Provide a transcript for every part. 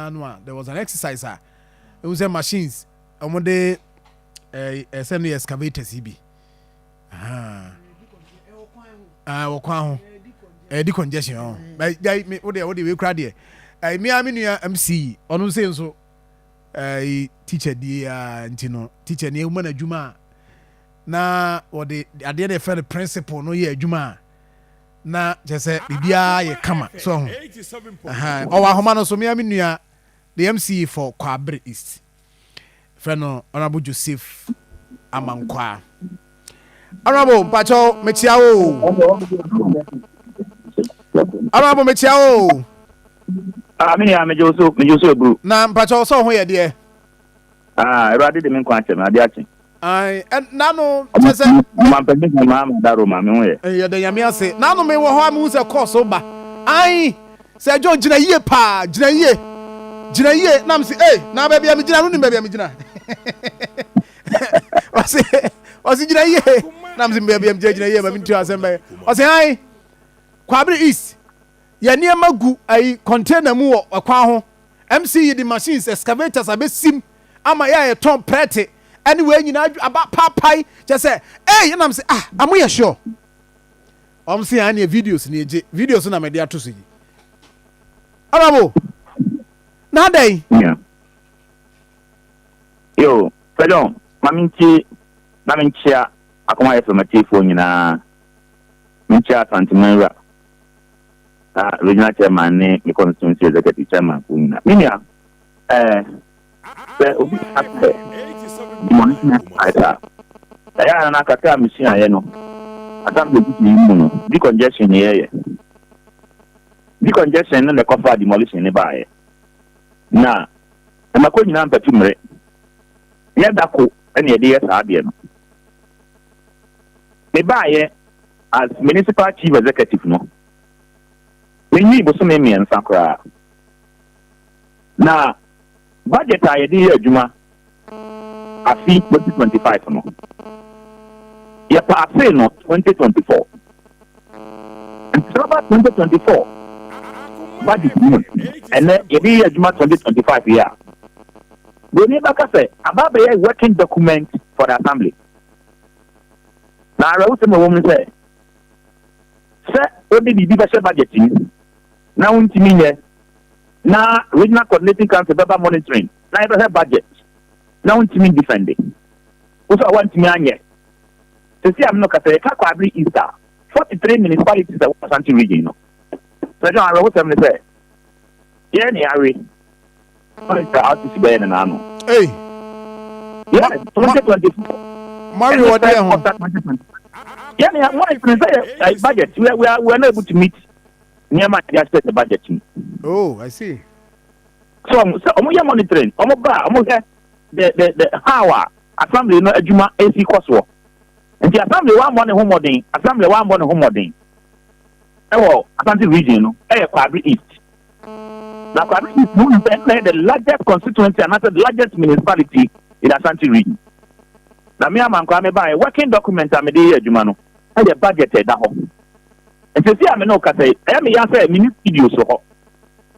N'ano a there was an exercise a ehu sɛ machines wɔn de ɛsɛ no yɛ excavators yi bi wɔ kwan ho ɛdi congestion ɔ bɛ gya mi o deɛ, o deɛ wei kura deɛ, mi a mi nua MC, ɔno nso nso teacher die a, nti no teacher ni ewuma n'adwuma a na wɔde adeɛ na yɛfrɛ no principle no yɛ adwuma a, na kyerɛ sɛ biribiara yɛ kama so ho. Ɔwɔ ahoma no so. Mi a mi nua, the MC for Kwabre East, frɛ no Honourable Joseph Amankwa. Honourable, mpakyɛw, mekyia wo. Honourable, mekyia wo. Ah, me nua, megye wo so, megye wo so eburu. Na mpakyɛw, sɛ ɔho yɛ deɛ? Ah, Awurade de me nkwa akyɛ me, ade akye. Nano kyɛ sɛ Ɔmampanyin kan maa ma daro ma me ho yɛ. Yɛda Nyame ase. Nano me wɔ hɔ a, mehu sɛ kɔɔ so ba ai sɛ John gyina yie paa, gyina yie, gyina yie, nam sɛ ei, na baabi a megyina no nim baabi a megyina. Ɔse gyina yie, nam sɛ baabi a megyina, gyina yie ma mentu asɛm bɛyɛ. Ɔse ai, Kwabre East yɛ nneɛma gu ayi container mu wɔ ɛkwan ho, MC yi de machines, excavators abɛsim ama yɛ a yɛtɔn prɛte ɛne wei nyinaa aba paapae kyɛ sɛ ei, ɛnam sɛ ah, amo yɛ sure ɔm sɛ yɛn neɛ videos ne yɛgye videos na mɛde ato so yi. Honourable, na adɛn? Yeah. Yo, Fɛdɔn, ma mentie na menkyea Akoma FM atiefoɔ nyinaa. Menkyea Asanteman wura, regional chairman ne me constituency executive chairman foɔ nyinaa. Me nua, sɛ obi ka sɛ demolition exercise a, ɛyɛ a na kakra a mesuaeɛ no, assembly bi yi mu no, decongestion ne yɛyɛ. Decongestion no na ɛkɔfa demolition ne baeɛ. Na ɛmako nyinaa mpɛtu mmere. Nyɛ dako ɛna yɛde yɛ saa adeɛ no. Mebaayɛ as municipal chief executive no, menyi bosome 3 koraa. Na budget a yɛde yɛ adwuma afi 2025 no, yɛpaase no 2024. Nti sɛ ɔba 2024 budget mu, ɛnɛ yɛde yɛ adwuma 2025 yi a, broni bɛka sɛ aba bɛyɛ working document for the assembly. Na awerɛhosɛm a ɛwɔ mu no sɛ wode biribi bɛhyɛ budget mu na wontumi nyɛ, na Regional Coordinating Council bɛba monitoring na yɛbɛhwɛ budget na wontumi defend wo so a, woantumi anyɛ. Sɛsi am no kasa, yɛka Kwabre East a, 43 municipalities a wɔ Asante Region no, sɛ dwɔn awerɛhosɛm ne sɛ yɛn ne awe monitor RCC bɛyɛ ne naano. Ei. Yes, 2024. Mario, wɔ deɛ ho? Yeah, yeah, monitoring sɛ budget we are not able to meet nneɛma a yɛde ahyɛ the budget mu. Oh, I see. So sɛ ɔmo yɛ monitoring, ɔmo ba a, ɔmo hwɛ the how a assembly no adwuma esi kɔ soɔ. Nti assembly wa mmɔ ne ho mmɔden, assembly wa mmɔ ne ho mmɔden ɛwɔ Asante Region no, ɛyɛ Kwabre East. Na Kwabre East no sɛ ɛna yɛ the largest constituency anaasɛ the largest municipality in Asante Region. Na me Amankwa me ba yɛ working document a mede yɛ adwuma no ɛyɛ budget ɛda hɔ. Nti si a me ne wo kasa yi, ɛyɛ me ya sɛ me ni studio so hɔ.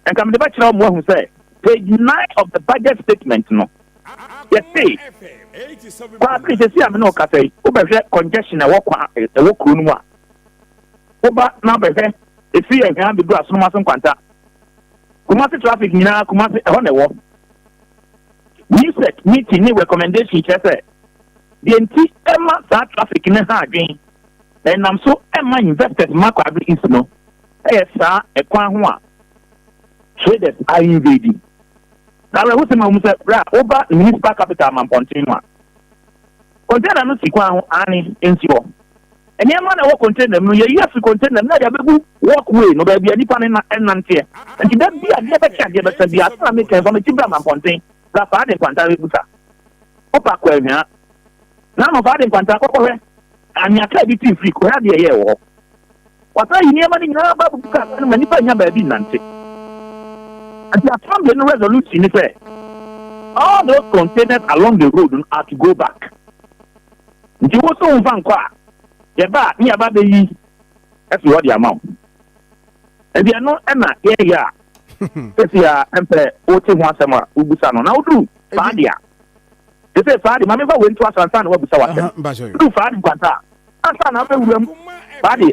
Nka mede bɛkyerɛ wo mo ahu sɛ page 9 of the budget statement no, yɛse Kwabre sɛ si a me ne wo kasa yi, wobɛhwɛ congestion a ɛwɔ kwa ɛwɔ kuro no mu a, woba na wobɛhwɛ ɛfiri Ɛhwɛ abɛdu Asonomase Nkwanta, Kumase traffic nyinaa, Kumase ɛhɔ na ɛwɔ. MUSEC meeting ne recommendation kyerɛ sɛ deɛ nti ɛma saa traffic ne ha adwen na ɛnam so ɛma investors ma Kwabre East no, ɛyɛ saa ɛkwan ho a traders are invading. Na awerɛhosɛm a wɔn sɛ berɛ a woba municipal capital Mampɔnten no a, container no si kwan ho ane nsi hɔ. Nneɛma na ɛwɔ container mu no, yɛyi afi container mu na yɛde abɛgu walkway no, baabi a nipa no na ɛnanteɛ. Nti da bi adeɛ bɛkyɛ, adeɛ bɛsa bi ase na meka nfa meti bra Mampɔnten bra fa ade nkwanta bɛbusa wopa kɔ Ahwia na ano fa ade nkwanta kɔkɔhwɛ anwea kaa bi ti mfiri kɔhwɛ adeɛ ɛyɛ wɔ hɔ. Wasan yi nneɛma no nyinaa ba bubu kaa no ma nipa nya baabi nnante. Nti assembly no resolution ni sɛ all those containers along the road are to go back. Nti wo so nfa nkɔ a, yɛba a ne yɛba bɛyi ɛfi hɔ de ama wo. Nti ɛno ɛna yɛyɛ a Sɛsi a ɛmpɛ wote ho asɛm a wobusa no na woduru faa de a te sɛ faa de ma memfa wei nto aso ansa na woabusa w'asɛm. Woduru faa de nkwanta a ansa na wobɛwura mu faa de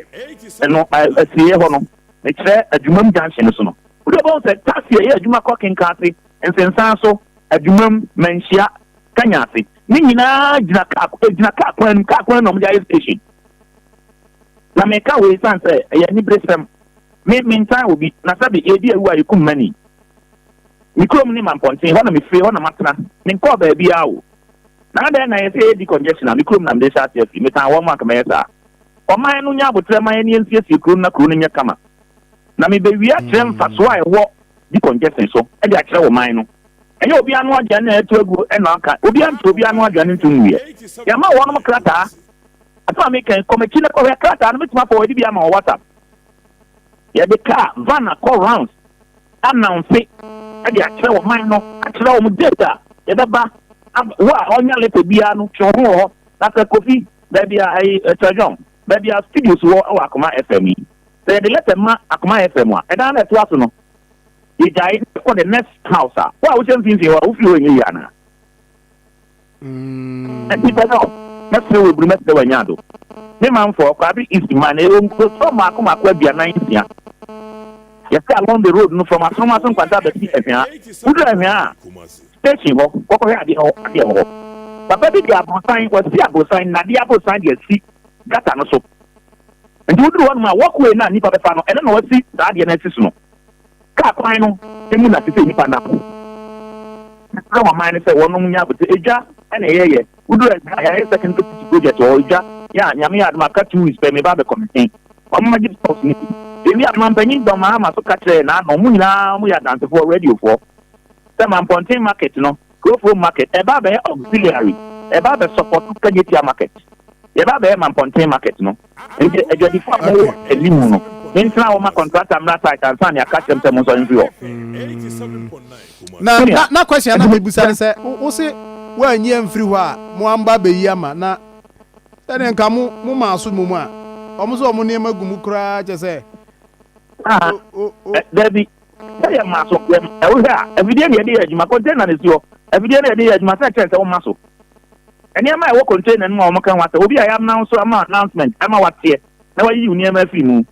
no asieeɛ hɔ no mekyerɛ adwumam junction no so no wode wobɛhu sɛ taxi a ɛyɛ adwuma kɔ Kenka ase Nsensan so adwumam Manhyia Kanya ase ne nyinaa gyina kaa gyina kaa kwan no kaa kwan no na wɔde ayɛ station. Na meka wei san sɛ ɛyɛ aniberesɛm. Me mentan obi, na sɛbe yɛredi awu a yɛkum m'ani. Me kurom ne Mampɔnten, hɔ na mefire, hɔ na matena. Menkɔɔ baabiara o. Na adɛn na yɛsɛ yɛredi congestion a, me kurom na mede hyɛ ase afiri. Metan wɔn a anka mɛyɛ saa. Ɔman no nyɛ aboterɛ ma yɛn na yɛnsiesie kuro no na kuro no nyɛ kama. Na mebɛwie akyerɛ mfasoɔ a ɛwɔ decongestion so de akyerɛ ɔman no. Ɛnyɛ obi ano aduane na yɛto agu na aka. Obiara nto obi ano aduane nto nguiɛ. Yɛama wɔnom krataa. Asɛm a meka yi, kɔ m'akyi na kɔhwɛ krataa no, mɛtumi afɔwɔde bi ama wɔ WhatsApp. Yɛde kaa, van akɔ rounds announce de akyerɛ ɔman no, akyerɛ wɔn date a yɛbɛba. Wo a ɔnya letter biara no, twe wo ho wɔ hɔ. Na sɛ Kofi, baabi a ɛyi, Sir John, baabi a studios wɔ wɔ Akoma FM yi, sɛ yɛde letter ma Akoma FM a, ɛdan no a ɛtoa so no, yɛgyae na yɛkɔ the next house a, wo a wohyɛ mfimfini hɔ a, wofiri hɔ nyɛ yie anaa? Ɛnti pɛ no, mɛsrɛ wo aburu, mɛsrɛ wo anya ado. Me manfoɔ, Kwabre East man, ɛwɔ nkurotoɔ mmaako mmaako 46. Yɛsɛ along the road no from Asonomaso Nkwanta bɛsi Ahwea. Woduru Ahwea a, station hɔ, kɔkɔhwɛ adeɛ hɔ, adeɛ wɔ hɔ. Papa bi de aborosan, wasi aborosan, nnadeɛ aborosan de asi gutter no so. Nti woduru hɔnom a, walkway no a nnipa bɛfa no, ɛno na wasi saa adeɛ no asi so no. Kaa kwan no mu na te sɛ nnipa nam. Mesrɛ ɔman no sɛ wɔnom nyɛ aboterɛ. Edwa na yɛyɛ. Woduru a yɛayɛ secondary city project wɔ hɔ. Edwa yɛ a Nyame yɛ adom a aka 2 weeks pɛ meba abɛkɔmisen. Wɔn agye stocks no bi. Ewie a Mampanyin John Mahama so ka kyerɛɛ n'ano, wɔn nyinaa wɔyɛ adansefoɔ, radiofoɔ, sɛ Mampɔnten market no, Kurofurom market, ɛba abɛyɛ auxiliary, ɛba abɛ support Kejetia market. Yɛba abɛyɛ Mampɔnten market no. Nti adwadifo a mowɔ anim no, mentena hɔ ma contractor mmra site ansa na yɛaka kyerɛ m sɛ monsɔre mfiri hɔ. Na na na question na mebusa ne sɛ wo se woanyi amfiri hɔ a mo amba abɛyi ama na sɛdeɛ nka mo mo maa so mmom a wɔn sɛ wɔn nneɛma gu mu koraa kyɛ sɛ. Ah, dabi sɛ yɛ maa so yɛ ɛwohwɛ a afidie na yɛde yɛ adwuma container na esi hɔ afidie na yɛde yɛ adwuma sɛ kyɛn sɛ wɔma so nneɛma a ɛwɔ container no mu a wɔka ho asɛ obi a yɛ announce ama announcement ama wateɛ na wayiyi nneɛma afiri mu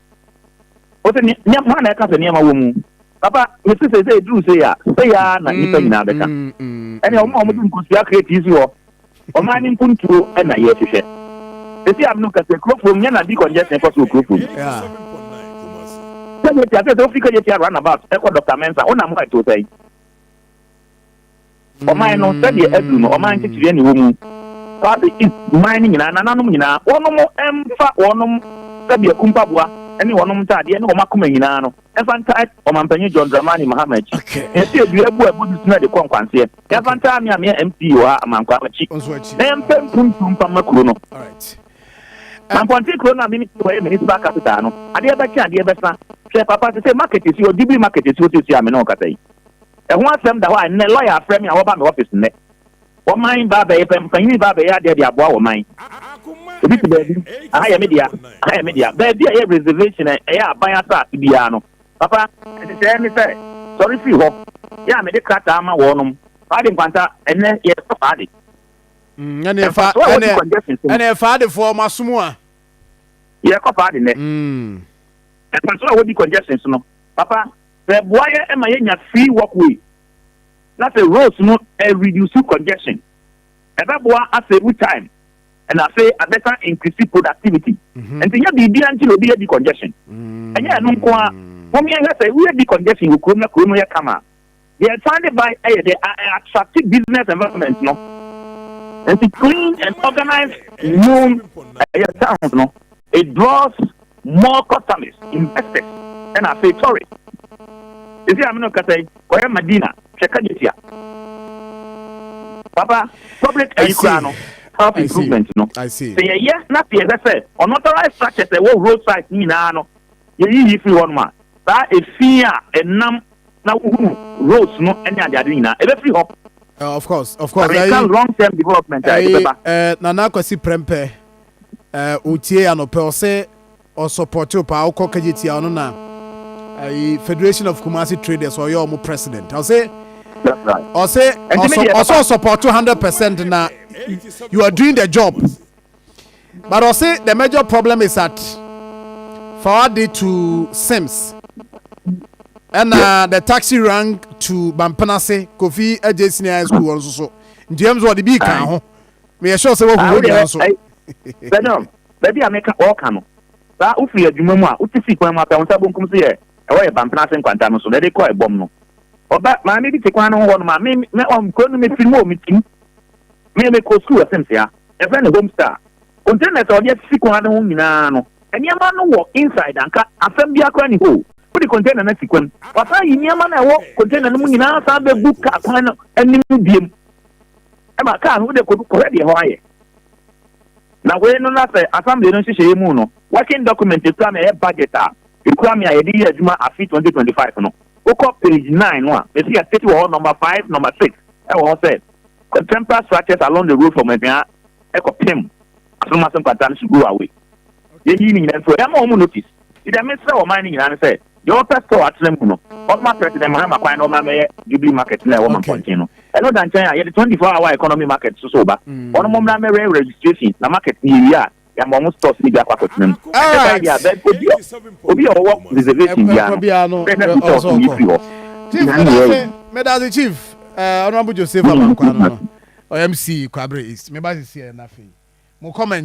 wɔsɛ nneɛma na ɛka sɛ nneɛma wɔ mu. Papa, mese sɛ sɛ ɛduru sei a, sɛ yɛ na nnipa nyinaa bɛka. Ɛne ɔmo a wɔde nkosua crate yi si hɔ, ɔman ne mpuntuo na yɛhwehwɛ. Sɛsi a mene kasa kurofuom nyɛ na decongestion kɔ so wɔ kurofuom. Kejetia sɛ sɛ wofiri Kejetia roundabout ɛkɔ Dr. Mensah, wonam hɔ a ɛte wo sɛn? Ɔman no sɛdeɛ aduru no, ɔman nkyekyereɛ ne wɔ mu. Kwabre East man no nyinaa, nananom nyinaa, wɔnom mfa wɔnom sɛdeɛ kumpaboa ne wɔnom ntaadeɛ ne wɔn akoma nyinaa no mfa ntaa Ɔmanpanyin John Dramani Mahama akyi. Yɛsi adua bu a ɛbɔ dusu no de kɔ nkwanseɛ. Yɛmfa ntaa me a meyɛ MP wɔ ha Amankwaa akyi na yɛmpɛ mpuntuo mfa mma kuro no. Mampɔnten kuro no a meme hɔ yɛ municipal capital no, adeɛ bɛkye adeɛ bɛsa. Hwɛ papa te sɛ market si hɔ, Jubilee market si hɔ seesei a me ne wo kasa yi. Ɛho asɛm da hɔ a nnɛ lawyer afrɛ me a wɔba me office nnɛ. Wɔman ba abɛyɛ pɛ mpanyin ba abɛyɛ adeɛ de aboa wɔman. Ebi te baabi, aha yɛ me dea, aha yɛ me dea. Baabi a ɛyɛ reservation a ɛyɛ aban asase biara no, papa, nhyehyɛeɛ ne sɛ sɔre firi hɔ. Yɛ a mede krataa ama wɔnom. Faade Nkwanta, ɛnnɛ yɛrekɔ Faade. Ɛne ɛfa ɛne ɛne Faadefoɔ mo asom a. Yɛrekɔ Faade nnɛ. Mfasoɔ a wɔdi congestion so no, papa, sɛ ɛboa yɛ ma yɛnya free walkway na sɛ roads no reduce congestion, ɛbɛboa asave time ɛna afei abɛsa increase productivity. Nti nyɛ biribiara nti na obi yɛ decongestion. Ɛnyɛ ɛno nko a, wɔn yɛn hwɛ sɛ woyɛ decongestion wɔ kurom na kurom no yɛ kama a, deɛ ɛsan de ba yɛ de attract business environment no. Nti clean and organized known ɛyɛ towns no, it draws more customers, investors, ɛna afei tourists. Esi amino kasa yi, kɔyɛ Madina, hwɛ Kejetia. Papa, public ayi koraa no, health improvement no. Sɛ yɛyɛ na sɛ yɛhwɛ sɛ unauthorized structures ɛwɔ roadside nyinaa no, yɛyiyi firi hɔnom a, saa efi a ɛnam na wohunu roads no ne adeade nyinaa, ɛbɛfiri hɔ. Of course, of course. American long term development a ɛde bɛba. Nana Kwasi Prempeh, otie anɔpɛ ɔsɛ ɔsupporte paa wokɔ Kejetia ɔno na Ayi, Federation of Kumasi Traders, ɔyɛ ɔmo president. Ɔsɛ That's right. Ɔsɛ Ɛnti mi ɔsɔ deɛ ɔsɔ papa support 100% na you are doing the job, but ɔsɛ the major problem is at Fawade to Sims ɛna the taxi rank to Bampenase Kofi Agye Senior High School wɔn nso so, nti ɛm so ɔde bi ka ho. Meyɛ sure sɛ wahu Ah, hɔ wo nyinaa deɛ nso. Bɛdɔm baabi a meka ɔɔka no saa, wofiri adwuma mu a, wote sii kwan mu apɛ, wo nsa bonkum so yɛ ɛhɔ yɛ Bampenase nkwanta no so na ɛde kɔ ɛbɔm no. Ɔba maame bi te kwan no ho hɔ nom a me ɔm kuro no mefiri mu o, metim me mekɔ sukuu wɔ Sims ha, yɛfrɛ no Homestar. Containers a ɔde asisi kwan no ho nyinaa no, nneɛma no wɔ inside, anka asɛm bi akora ne hɔ o. Wode container no asi kwan, wasan yi nneɛma no a ɛwɔ container no mu nyinaa san bɛgu kaa kwan no anim biem, ɛma kaa no wode kɔhwɛ deɛ hɔ ayɛ. Na wei no na sɛ assembly no nhyehyɛeɛ mu no, working document ekura mi a ɛyɛ budget a ekura mi a yɛde yɛ adwuma afi 2025 no, wokɔ page 9 no a, esi yɛ state wɔ hɔ, number 5, number 6 ɛwɔ hɔ sɛ temporary structures along the road from Ɛhwea ɛkɔ pem Asomase nkwanta no should go away. Yɛyi ne nyinaa nso yɛama wɔn notice. Ìdá mesrɛ wɔ man no nyinaa no sɛ deɛ ɔpɛ store atena mu no, ɔma President Mahama kwan na ɔma mɛyɛ Jubilee Market na ɛwɔ Mampɔnten no. Ɛno da nkyɛn a, yɛde 24 hour economy market so so ba. Ɔno mo mmra mɛrɛ registration na market no yɛwie a, yɛama ɔmo stores no bi akɔ akɔtena mu. Ɛsɛ deɛ abɛ obi a ɔwɔ reservation biara biara no no bɛɛ na bi sɛ ɔso yi firi hɔ. Chief, medase, medase, Chief Honourable Joseph Abankwa no, ɔyɛ MC Kwabre East. Meba sisi ɛ na afei mo comment.